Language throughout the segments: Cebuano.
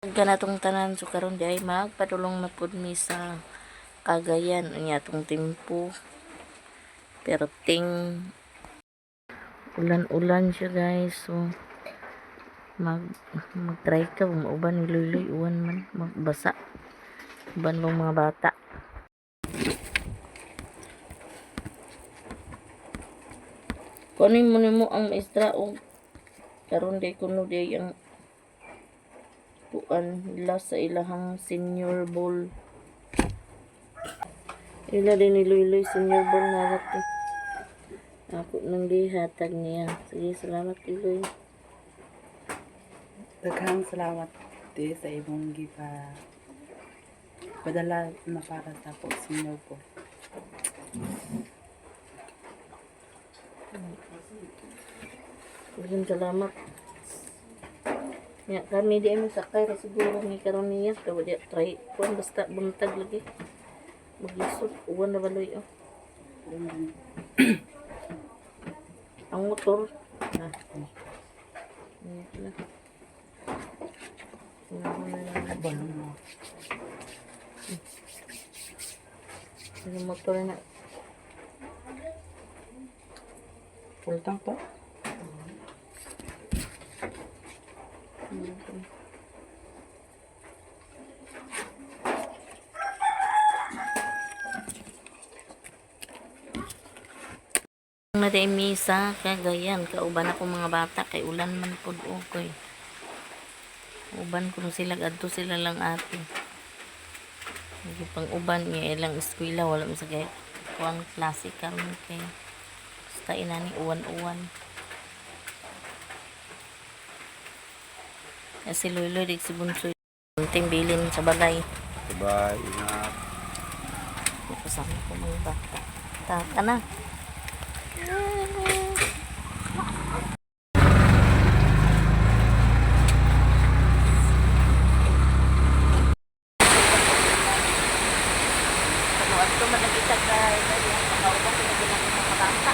Kanatong tanan, so karon di ay magpadulong na pud mi sa Cagayan. Unya atong tempo pero ting ulan-ulan siya, guys, so mag try ka mauban ni Luloy, uwan man, magbasa uban mong mga bata. Kunin mo nimo ang maestra og karon di kuno di ay ang kuan nila sa ilahang senior ball. Ila din ni Luloy senior ball na rat eh. Ako nang gihatag niya. Sige, salamat, Luloy. Daghang salamat te sa imong gipa padala na para sa po senior ko. Daghang salamat. Ya, kami di ay sakay ra siguro ni karon niya. Kaya di try kuan basta buntag lagi. Maglisod uwan na baloy oh. Ang motor. Ah. Ayan na. Ano na lang. Balon mo. Ang motor na. Full tank to? Na di mi sa Cagayan, kauban ako mga bata kay ulan man pud okay. Uban kuno sila, adto sila lang ate. Hindi pang uban niya ilang eskwela, wala mo sa kay kuan klase karon kay basta inani uwan-uwan. Ya, si Lulo di si Bunsoy. Kunting bilin sa balay. Bye, ingat. Kasama ko mga bata. Tata na. Panood ko man nakita guys. Ayan, nakauban ko na ginagawa mga bata.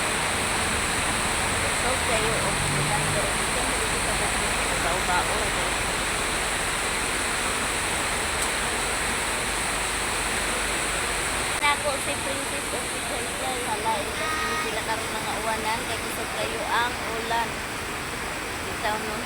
So, kayo, o kita pero kita kita bao-bao. Nako si Princess of si Jai hala ito sila karon mga uwanan kay kusog kayo ang ulan. Bitaw no.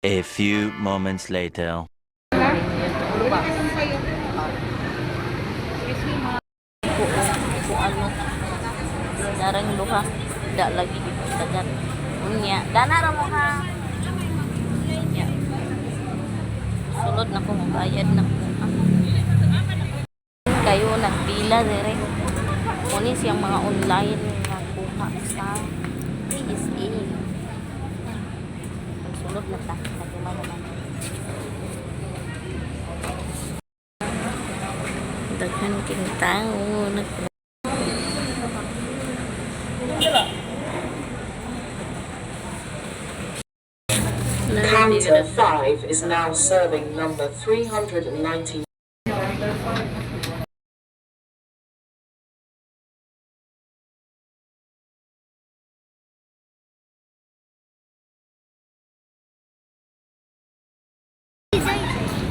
A few moments later. Kung ano darang luha da lagi dagat unya dana ra mo ha. Unya. Sulod na ko, bayad na ko. Ah. Kayo nagpila dire kunin siyang mga online nga kuha sa PSA. Sulod na ta naguma naman daghan king tao nag. Counter 5 is now serving number 390.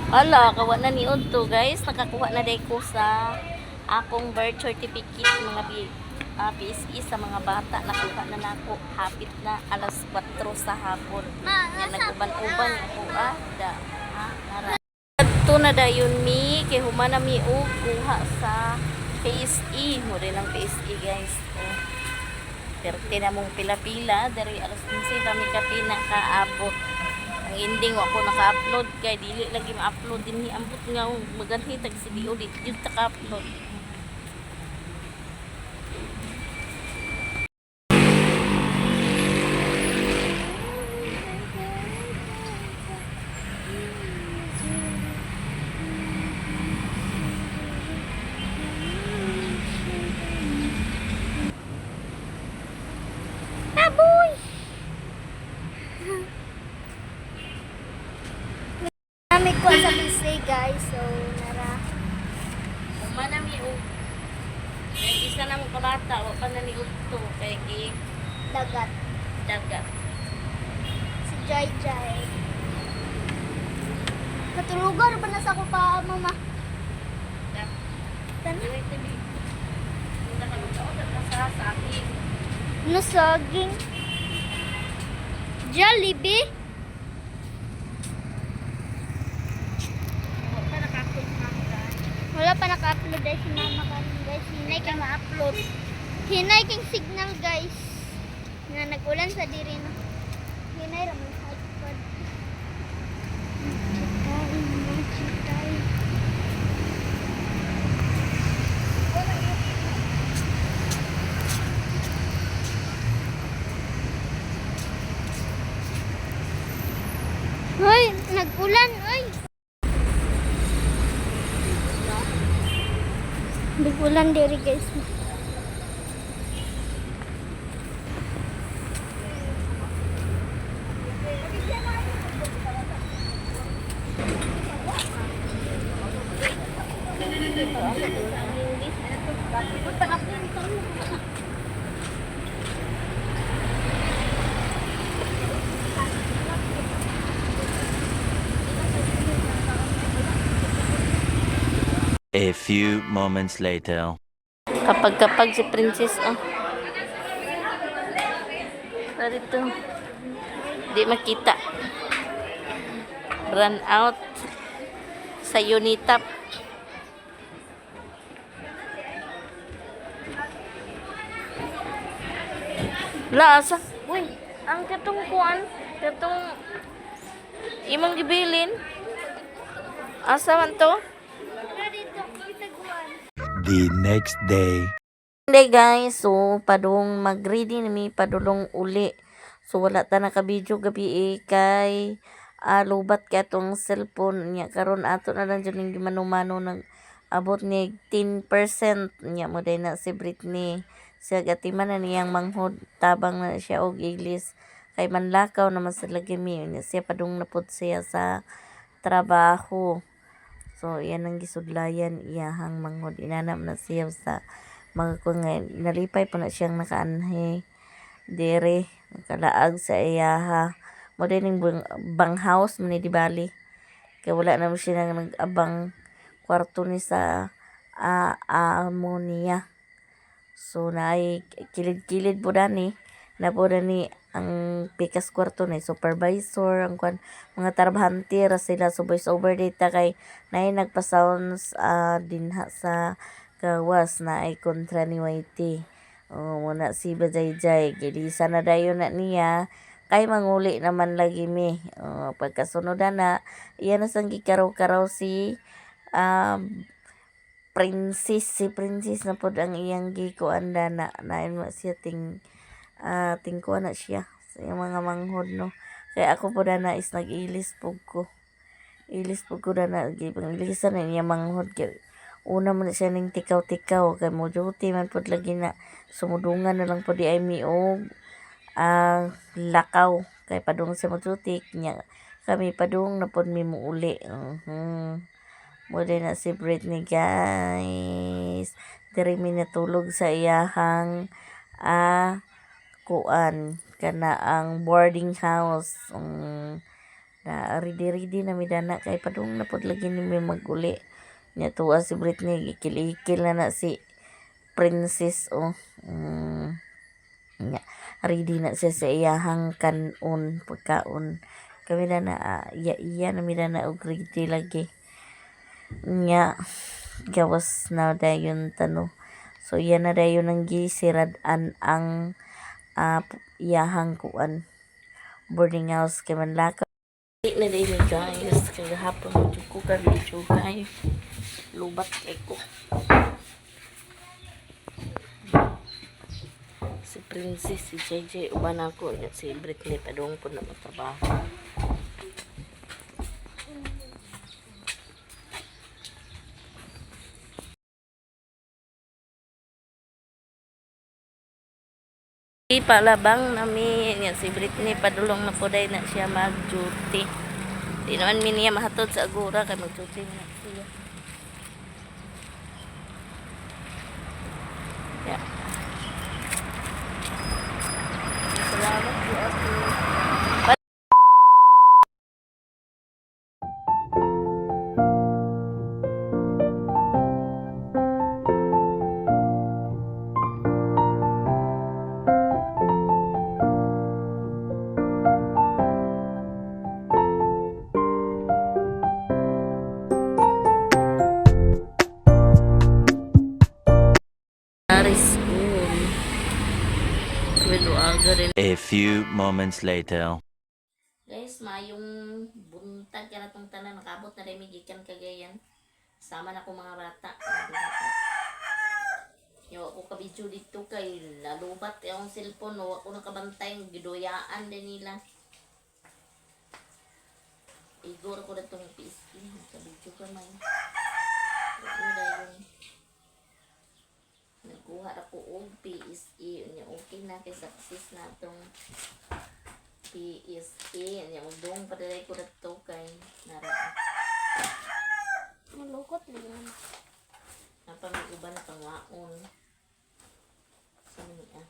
Ala, kawa na ni Udto, guys. Nakakuha na day ko sa akong birth certificate, mga PSE sa mga bata. Nakuha na nako. Hapit na alas 4 sa hapon. Yan, nag-uban-uban ako, ah. Da, ha, nara. Adto na dayon mi kay humana mi og kuha sa PSE. Mo rin ang PSE, guys. Oh. Perte na mong pila-pila diri alas 11 pa mi kapina kaabot. Ang ending wa ko naka-upload kay dili lagi ma-upload dinhi, ambot nga maganhi tag CDO di jud ta ka-upload. Baboy! Kami ko sa PC guys, so nara. Humana mi og kay isa na mo kabata wa pa na ni udto kay gi Dagat. dagat. Si Jai Jai. Katulugan pa na sa ako pa, mama. Tan Dili tabi. Nakaluto ka sa akin. No saging. Jollibee? Wa pa naka-upload sa mama guys. Wala pa naka-upload dahil si mama karon guys. Hinay kang ma-upload. Hinay kang signal guys. Na nag-ulan sa diri no. Hinay ra man sa iPad. Chitay, chitay. Hoy, nag-ulan, oy. Nag-ulan diri guys. A few moments later. Kapag kapag si Princess ah. Narito. Di makita. Run out sa Unitap. La asa. Uy, ang katong kuan, katong imong gibilin. Asa man to? Dito, itaguan. The next day. Hindi guys, so padung mag-ready na mi padulong uli. So wala ta naka-video gabi eh, kay lubat kay atong cellphone niya karon ato na lang jud ning gimano-mano nag abot ni 10% niya mo day na si Britney. Siya gatiman na niyang manghod tabang na siya og iglis kay manlakaw naman sa lagi mi niya siya padung napud siya sa trabaho. So, yan ang gisudlayan iyahang manghod. Inanam na siya sa mga kuwan nga nalipay po na siyang nakaanhi dere nakalaag sa iyaha. Mo din ning bang house man ni di bali. Kay wala naman siya nang nag-abang kwarto ni sa amo niya. So naay kilid-kilid po dani na po dani ang pikas kwarto ni supervisor ang kwan mga trabahante ra sila, so voice over data kay naay nagpa-sounds dinha sa gawas na ay kontra ni YT. Oh, muna si Bajayjay gilisa na dayon na niya kay manguli naman lagi mi. Oh, pagkasunod na iyan na sang gikaraw-karaw si princess, si princess na pod ang iyang gikuan na nain mo siya ting tingkuan na siya sa iyang mga manghod no. Kaya ako po na is nag-ilis pug ko. Ilis pug ko na gipang-ilisan na niya manghod kay una man na siya ning tikaw-tikaw kay mo duty man pod lagi na sumudungan na lang pod di ay mi og lakaw kay padung sa mo duty nya kami padung na pod mi muuli. Mo na si Britney guys. Diri mi natulog sa iyahang kuan kana ang boarding house. Na ready ready na mi dana kay padung na pod lagi ni mi maguli. Nya tuwa si Britney gikil-ikil na na si Princess oh. Nya ready na siya sa iyahang kanon pagkaon. Kami na na iya iya na mi na og ready lagi. Nya gawas na dayon tano. So iya na dayon ang gisirad-an ang iyahang kuan boarding house kay manlakaw. Di na din ni guys, kagahapon mo jud ko ka video guys. Lubat kay ko. Si Princess, si JJ, uban ako. Nya si Britney, padung po na matrabaho. Palabang nami niya si Britney padulong na po dahil na siya mag-duty. Di naman mi niya mahatod sa agura kay mag-duty na siya. Yeah. Salamat po ate. Ari school. Will aga rin. A few moments later. Guys, mayong buntag ka na tong tanan. Nakabot na rin mi gikan Cagayan. Sama na ko mga bata. Mga bata. Yo, ako kabidyo dito kay lalubat akong cellphone. No, ako nakabantay. Giduyaan din nila. Igor ko na tong PSP. Kabidyo ka man. Ano dayon. Nagkuha na ko og PSE. Unya, okay na kay success na tong PSA. Anya magdung padalay ko dato kay nara. Malukot lagi naman. Napa may uban pangwaon. Sa niya.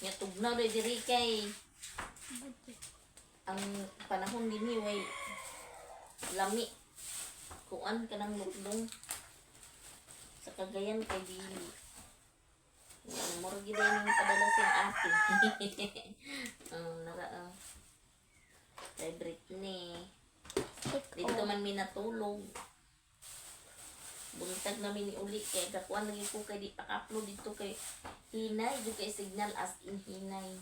Nya tugnaw day diri kay ang panahon dinhi way lami. Kuan ka ng lukdong sa Cagayan kay dili. Mura gid ning padala siyang ate. Nara kay Britney. Dito man mi natulog. Buntag namin ni uli kay kakuan lagi ko kay di pa upload dito kay hinay jud kay signal as in hinay.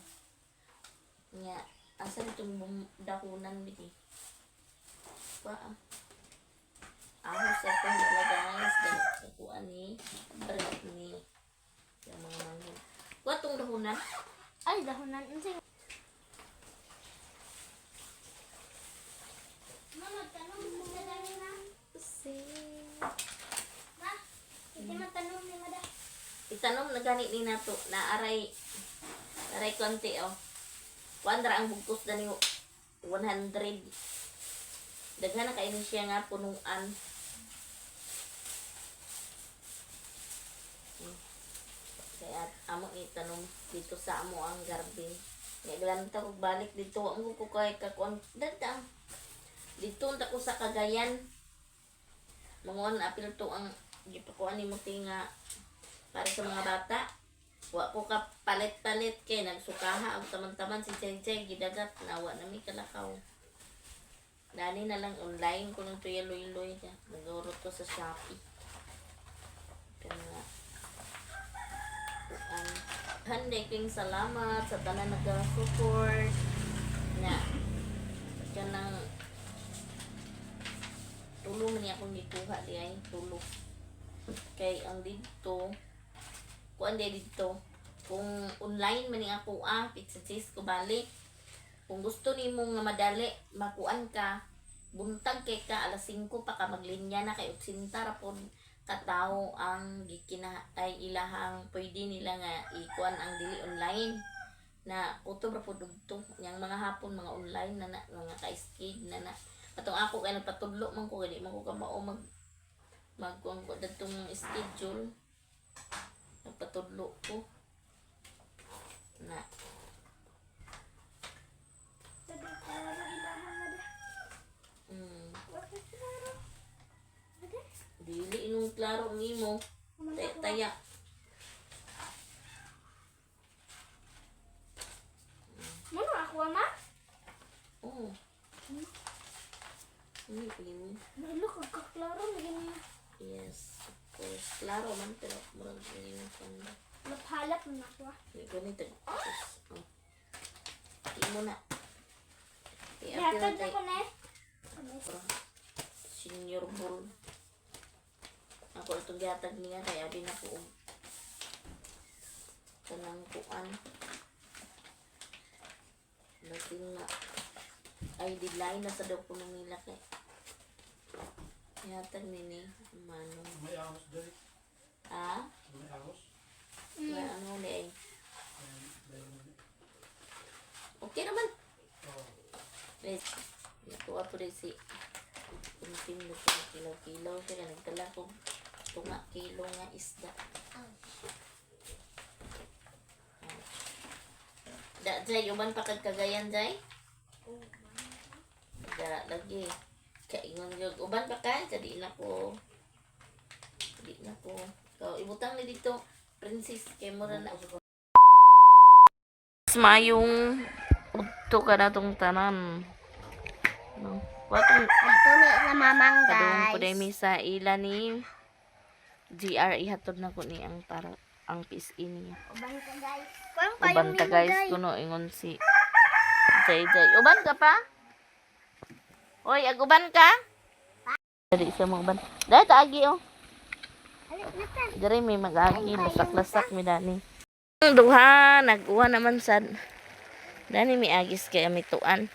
Nya asa itong dahunan biti. Pa ah. Ahos sa itong dala guys. Dahil kakuan ni Britney. Yung mga manghod. Kuha tong dahunan. Ay, dahonan. Unsa? Ma, magtanong sa dami na. Ma, hindi matanong ni Mada. Itanom na gani ni nato na aray aray konti oh. Kuan ra ang bugkos dani 100. Daghan na kay ni siya nga punuan. Kaya amo itanom dito sa amo ang garden. Nya glanta kog balik dito wa mo ko kay kakuan dada. Dito unta ko sa Cagayan. Manguan apil to ang gipakuan nimo tinga para sa mga bata. Wa ko ka palit-palit kay nagsukaha og taman-taman si Chay gidagat na wa na mi kalakaw. Dani na lang online ko nang tuya luy-luy ka. Nagurot ko sa Shopee. Kaya nga kuan. Handay king salamat sa tanan nag-support na kanang tulo man niya akong gikuha di ay tulo kay ang didto kuan di didto kung online man ni ako pizza cheese ko bali kung gusto nimo nga madali makuan ka buntag kay ka alas 5 pa ka maglinya na kay 80 ra pod katawo ang gikina ay ilahang pwede nila nga ikuan ang dili online na kutob ra pod dugto yang mga hapon mga online na na mga ka-skid na na atong ako kay nagpatudlo man ko gani man ko kamao mag magkuan ko datong schedule nagpatudlo ko na. klaro ang imo. Taya, taya. Muna ako ma. Oo. Ano yung mo? Malo kag kaklaro maging Yes, of course. Klaro man, pero murag yung kanda. maphalap man ako. Ah. Hindi ko nito. Oh. Imo na. I-appeal Ihatod na kay ko na eh. Senior Bull. Ako itong gihatag niya kay abi na ko og kanang kuan. Lasing na. Ay, deadline na sa daw ko nang nila kay. Gihatag ni ni Manong. May ahos dali. Ha? May ahos. Mm. Ano ni eh. Okay naman. Yes. Nakuha po rin si Kunting na kilaw-kilaw. Kaya nagdala ko tunga kilo nga isda. Da, Jay, uban pa kag Cagayan, Jay? Da, lagi. Kaingon gyud uban pa ka, kadi na ko. Di na ko. So, ibutang ni dito, princess, kay mura na. Mayong udto ka na tong tanan. No. Watong Ito ni na mamang padung po guys. mi sa ila ni GR ihatod na ko ni ang para ang PSA niya. Uban ka guys. Kuang Uban ka guys kuno ingon si Jay Jay. Uban ka pa? Hoy, ag-uban ka? Dali siya mo uban. Dahil taagi oh. Alit na ta. Diri may mag-agi, lasak-lasak mi dani. Ang duha, nag-uwa naman sad. Dani mi agis kay amituan.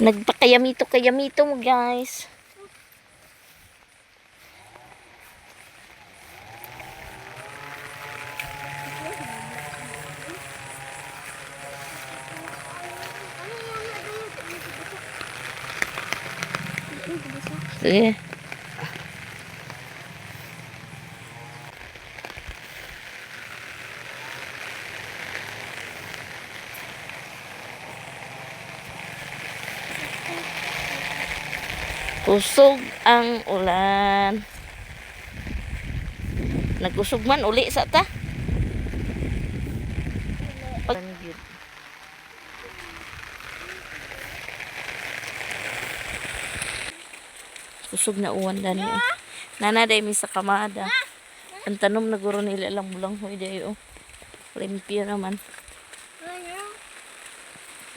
Nagpakayamito kayamito mo guys. Sige. Kusog ang ulan. Nagkusog man uli sa ta. Pag Kusog na uwan dani. Oh. Nana day mi sa kamada. Ang tanom na guro nila lang bulang hoy day oh. Limpyo naman.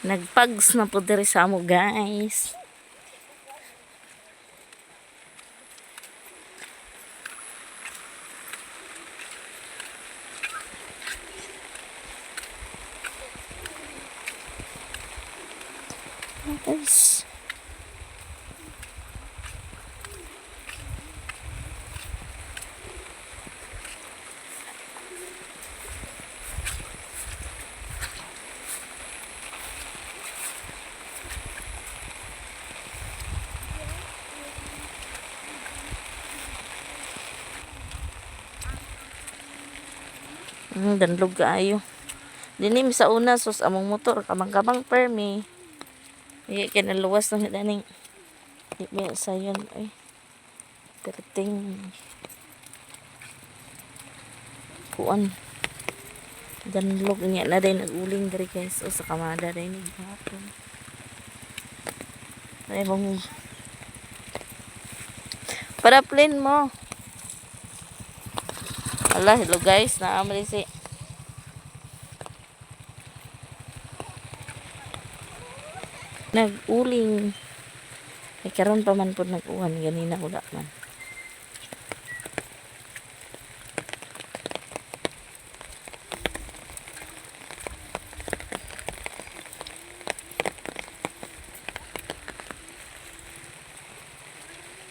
Nagpags na po diri sa amo guys. Guys. Danlog kaayo. Dinim sa una sus among motor kamang-kamang permi. Di kay naluwas ng daning. Di mi sayon ay. Perting. Kuan. Danlog niya na day naguling diri guys o sa kamada day ni gihapon. Ay mong para plane mo. Ala, hello guys, naamri si nag-uling. Ay karon pa man po nag-uwan ganina wala man.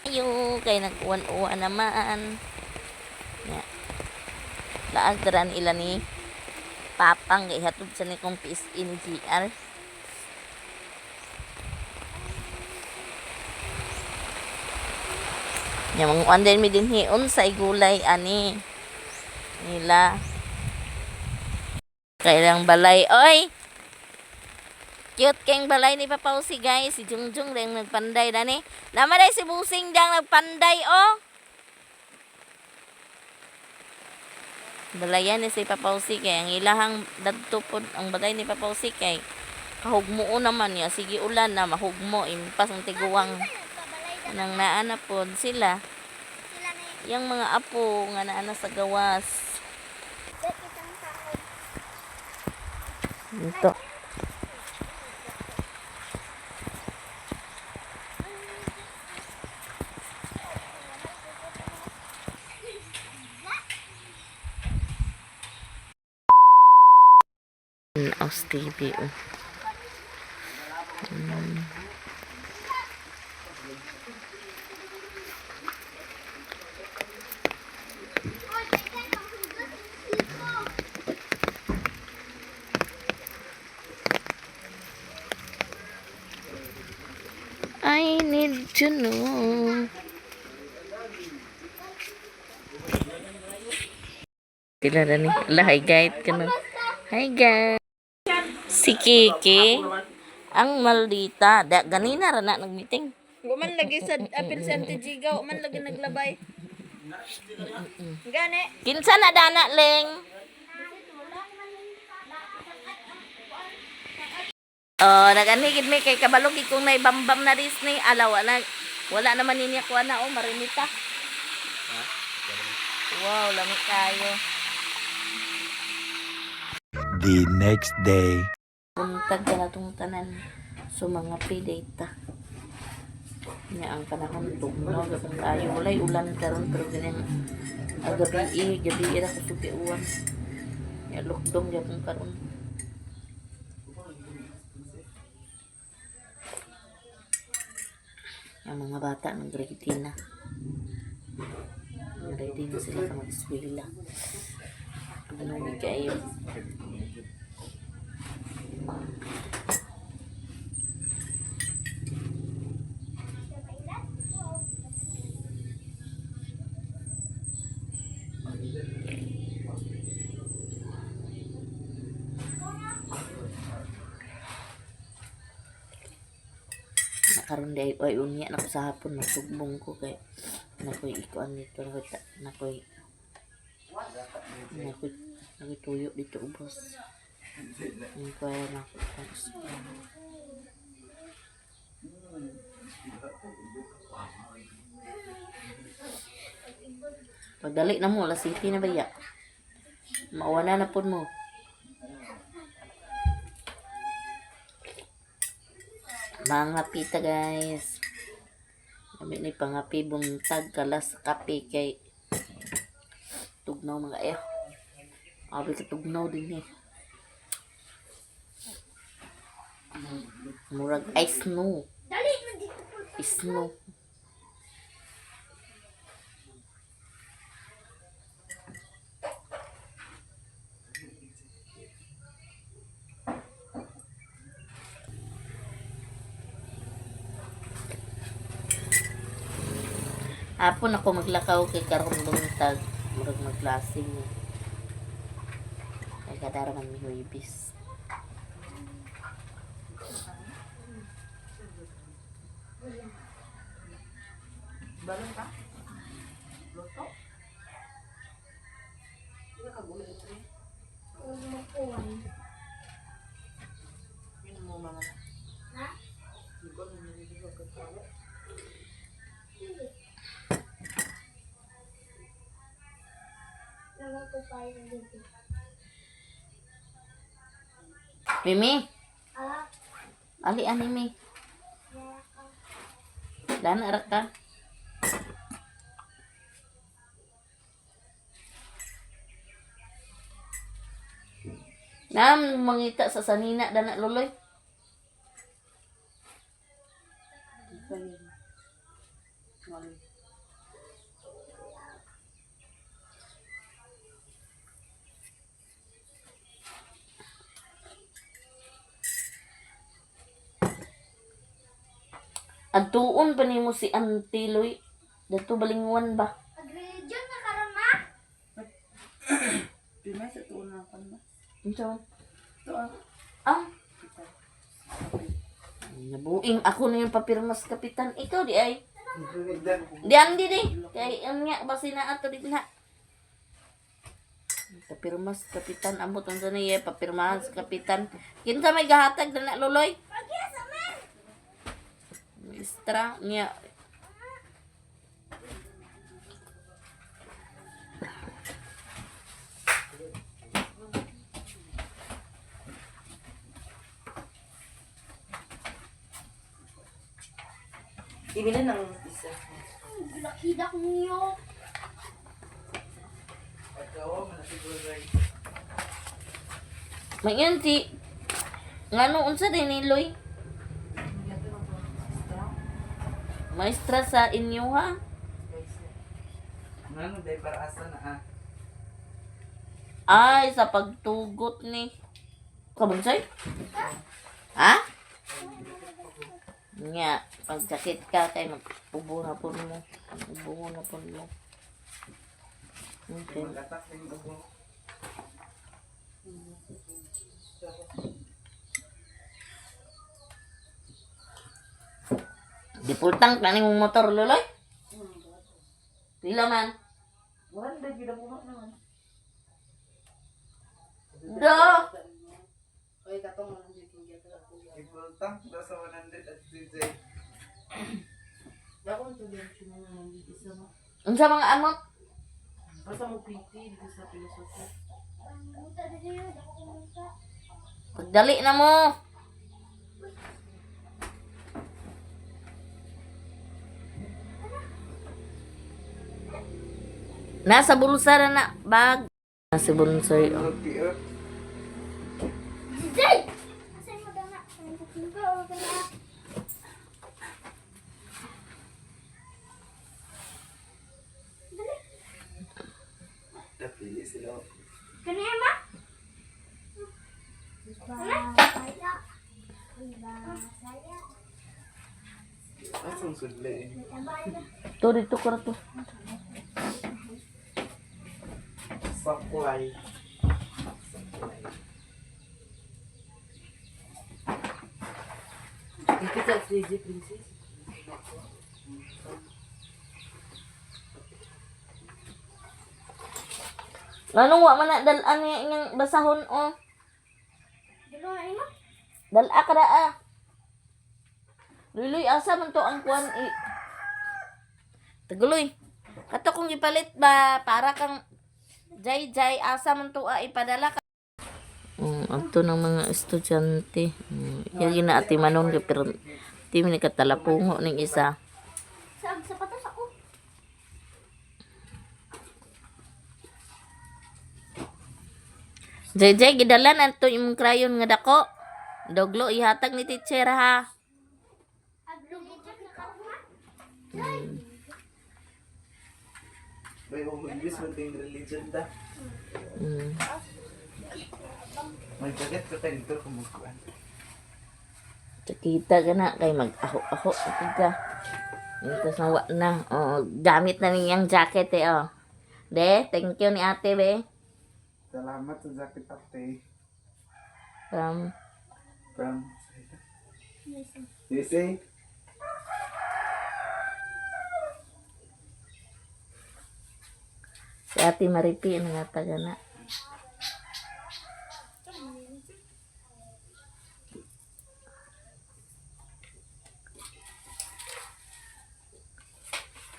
Ayo, kay nag-uwan-uwan naman. Ya. Laag daran ila ni Papang kay hatod sa ni kong PSE ni GR. Nya manguan din mi dinhi unsa gulay ani nila. Kailang balay oy. Cute keng balay ni Papausi guys. Si Jungjung rin nagpanday dani. Namaday si Busing dang nagpanday oh. Balayan ni si Papausi kay ang ilahang dadto pod ang balay ni Papausi kay kahugmuo naman niya. Sige ulan na mahugmo impas ang tiguang Nagpabalay na nang naana pod sila. sila na yung Yang mga apo nga naana sa gawas. kitang tao. Ito. Aus TV oh. I need to know. Sila na ni. Ala, hi guide ka na. Hi guys. Si Kiki, ang maldita. Da, ganina ra na nagmeeting. Wa man lagi sa apil sa Auntie Giga, wa man lagi naglabay. Gani. Kinsa na dana, Leng? Oh, naganhigid mi kay kabalo gid kung naibambam na Disney. Ala, wala, wala naman niya kuha na oh, marinita. Wow, lami kayo. The next day. Buntag ka na tong tanan. So mga p-data. Nya ang panahon tugnaw gapon tayo. Walay ulan karon pero ganyan ang gabi gabi ra kusog kay uwan. Nya lockdown gyapon karon. Ang mga bata nag-ready na. Ready na sila ka mag-eskwela. Ano ni kayo? Nakaroon di ay unya na ko sa hapon nagsugbong ko kay nakoy ikuan dito nakoy nakoy nakoy nakoy tuyo dito ubos. Ang kaya na ako. Pagdali na mo, alas city na baya. Mawana na po mo. Mga pita guys. Kami ni pangapi buntag kalas kape kay tugnaw mga eh. Abi ka tugnaw din eh. Murag ice snow. Dali na dito po. Snow. Hapon ako maglakaw kay karon buntag. Murag maglasing. Eh. Kay kadara man mi Huwebes. Balon ka? Luto? Hindi ka kagulo ito eh. Umukuan. Yun mo mga. Ha? Hindi ko alam na hindi ko katawa. Naman ko pa yung dito. Mimi, Ah, ali ani mi. wala ka. Dana ra ka. Nam mangita sa sanina dana luloy. Wala. Adtuon pa nimo si Auntie Loy. Dadto balingwan ba? Pag-religion na karon ma? Pimay sa tuon na ako na. Unsa man? Ito ah. Ah, Kita. Nabuing ako na yung papirmas kapitan. Ikaw di ay. Di andi di. Kay ang nga basi na ato di na. Papirmas kapitan amot unsa niya papirmahan sa kapitan. Kinsa may gahatag na loloy? Maestra niya. Ibili ng isa. Hidak niyo. Mayon si ngano unsa din ni Loy? Maestra sa inyo ha? Ano, dahil para asa na ah. Ay, sa pagtugot ni. Kabunsay? Ha? Nga, pagsakit ka kay mag-ubo na po mo. Ubo na po mo. Okay. Mag-attack na yung ubo. Dipultang ka mong motor, Loloy. Pila man? 100 yun ako naman. Do! Oy, katong 100 yung gyud ako. Ipultang, nasa 100 at CJ. Dako to din siya mga isa mo. Unsa mga amot? Basta mo PT dito sa philosophy. Muta na niyo, dako ko muta. Pagdali na mo. Nasa bulsa na na bag. Nasa bulsa oh. Okay, oh. Jay! Asa mo dana? Ang kuko o kana? Napili sila. Kani ma? Saya. Asang sudli eh. To dito ko to. Saklay. Saklay. Kita sa DJ Princess. Nganong wa man na dalaan niya inyong basahon oh. Dalo na imo. Dala ka ra ah. Luloy asa man to ang kuan i. Taguloy. Kato kung ipalit ba para kang jay jay asa man to ah, ipadala ka. Adto ng mga estudyante. Yagi na ati manon kay pero di mi katalapungo ning isa. Sa sapatos ako. Jay jay gidala na to imong crayon nga dako. Doglo ihatag ni teacher ha. Aglo ka ma. May umibis man tayong religion da. May jacket ka tayo dito kung magkuhan. Kita ka na kay mag-aho-aho ka. Tapos na wa na. Oh, gamit na niyang jacket eh oh. De, thank you ni ate be. Salamat sa jacket ate. From From USA. si ate Maripi ang taga na.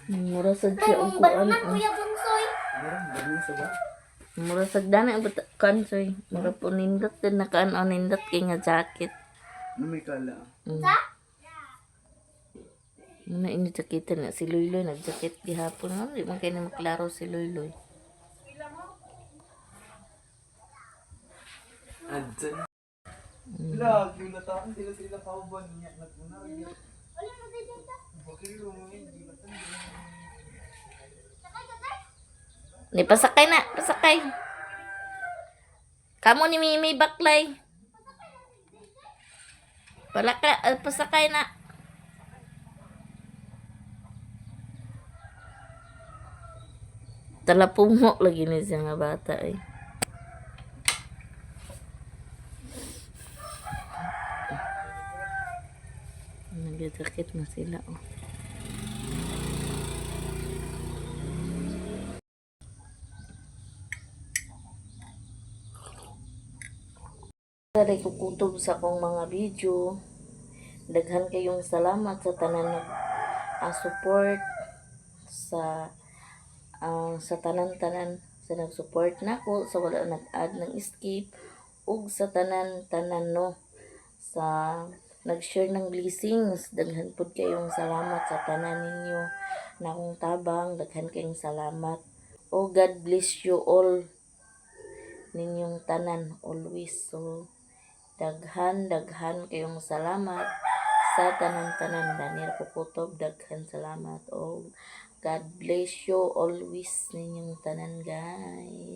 Mura sad siya og Mong kuan. balunan Kuya Bunsoy. Meron, ganun sa ba? Mura sad dana ang bata kan soy. Mura po nindot din na kan o nindot kay nga jacket. Ano may kala? Sa? Muna inyo jacket na si Luy-Luy nag-jacket gihapon. Ano di man kay na maklaro si Luy-Luy. Andun. Lagi na tao, hindi na sila kauban niya. Nagmuna rin. Wala na dito. Bakit yung hindi na Sakay ka guys. Ni pasakay na, pasakay. Kamo ni Mimi Baklay. Palaka, pasakay na. Talapungo lagi ni siya nga bata eh. Nag-jacket na sila oh. Daray kukutob sa akong mga video. Daghan kayong salamat sa tanan nag support sa sa tanan-tanan sa nag-support nako sa wala nag-add ng skip ug sa tanan-tanan no sa nag-share ng blessings. Daghan pud kayong salamat sa tanan ninyo na akong tabang. Daghan kayong salamat. Oh, God bless you all ninyong tanan always. So daghan daghan kayong salamat sa tanan-tanan. Daniel Kukutob, daghan salamat. Oh, God bless you always ninyong tanan, guys.